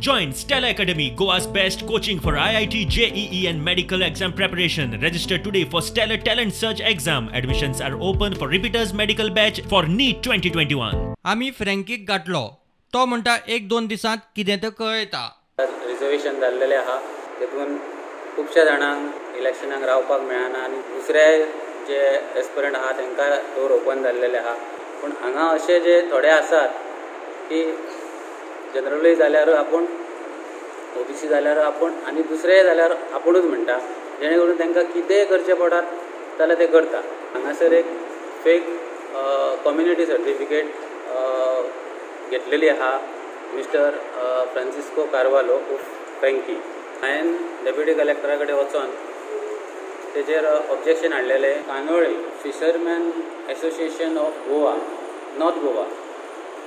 Join Stellar Academy, Goa's best coaching for IIT, JEE and medical exam preparation. Register today for Stellar Talent Search exam. Admissions are open for repeaters medical batch for NEET 2021. आमी फ्रँकीक गाठलो, तो म्हणटा एक दोन दिसांत कितें तें कळयता. Reservation जाल्लेलें आहा, तेतून खुबश्या जाणांक इलेक्शनाक रावपाक मेळना आनी दुसरे जे एस्पिरंट आहा तांकां डोर ओपन जाल्लेले आहा. पूण हांगा अशे जे थोडे आसात की जनरलूय जाल्यार आपूण, ओबीसी जाल्यार आपूण आनी दुसरेय जाल्यार आपुणूच म्हणटा, जेणे करून तांकां कितेंय करचें पडत जाल्यार ते करता. हांगासर एक फेक कम्युनिटी सर्टिफिकेट घेतलेली आहा मिस्टर फ्रांसिस्को कार्वालो उर्फ फ्रँकी. हांवें डेप्युटी कलेक्टरा कडेन वचोन तेजेर ऑब्जेक्शन हाडलेलें. Candolim fisherman association of Goa, North Goa,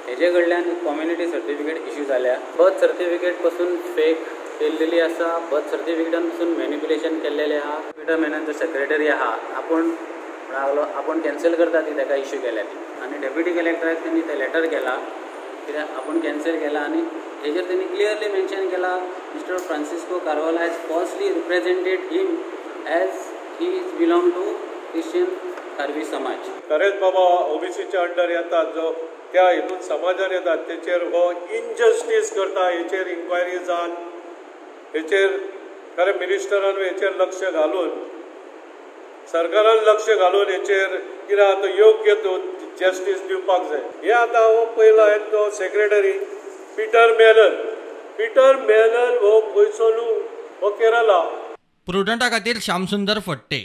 हेजे कडल्यान कम्युनिटी सर्टिफिकेट इश्यू जाल्या. बर्थ सर्टिफिकेट पसून फेक केल्लेली आसा, बर्थ सर्टिफिकेटान पसून मॅनिप्युलेशन केल्लेलें आहा. पिटर मेनन जो सेक्रेटरी आहा आपूण म्हणूंक लागलो आपूण कॅन्सल करता ती ताका इश्यू केल्या ती, आनी डेप्युटी कलेक्टराक तेणी तें लेटर केला कित्याक आपूण कॅन्सल केला आनी हेजेर तेणी क्लियरली मेन्शन केला Mister Francisco Carvalho has falsely represented him as he is belong to Christian Karbi Samaj. खरेंच बाबा ओबीसीच्या अंडर येतात, जो त्या हितून समाजान येतात तेचेर हो इनजस्टीस करता, हेचेर इन्क्वायरी जावन हेचेर खरें मिनिस्टरान हेचेर लक्ष घालून, सरकारान लक्ष घालून हेचेर कितें आतां योग्य तो जस्टीस दिवपाक जाय. हे आतां हो पयला तो secretary Peter Menon, Peter Menon हो खंयचो न्हू, हो केरला. प्रुडंटा खातीर श्यामसुंदर फडते.